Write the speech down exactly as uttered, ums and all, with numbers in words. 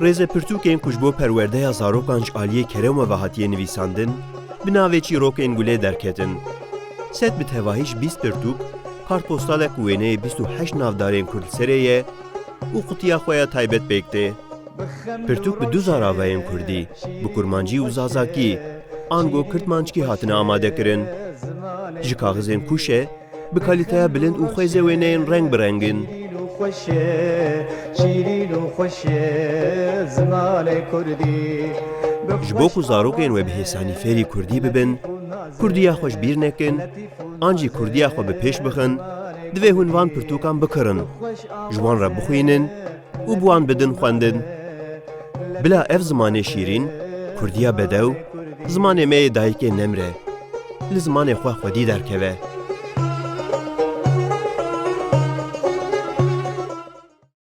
Rêzepirtûkên ku ji bo perwerdeya zarokan ji aliyê kerema ve hatiye nivîsandin, bi navê çîrokên gulê derketin. Sed bi tevahî ji bîst pirtûk, kartpostalek û wêneyê bîst û heşt navdarên kurd li serê ye û qutiya xwe ya taybet pêk tê. Pirtûk bi du zaravayên kurdî, bi kurmancî û zazakî, ango kirtmanckî hatine amade kirin. Ji kaxizên kûş e, bi kalîteya bilind û xwêzê wêneyên reng bi reng in. Şîrîn û xweş e, şîrîn û xweş e zimanê kurdî. Ji bo ku zarokên we bi hêsanî fêrî kurdî bibin, kurdiya xwe ji bîr nekin, an jî kurdiya xwe bi pêş bixin, divê hûn van pirtûkan bikirin, ji wan re bixwînin û bi wan bidin xwendin. Bila ev zimanê şîrîn, kurdiya bedew, zimanê me yê dayikê nemre, li zimanê xwe xwedî derkeve.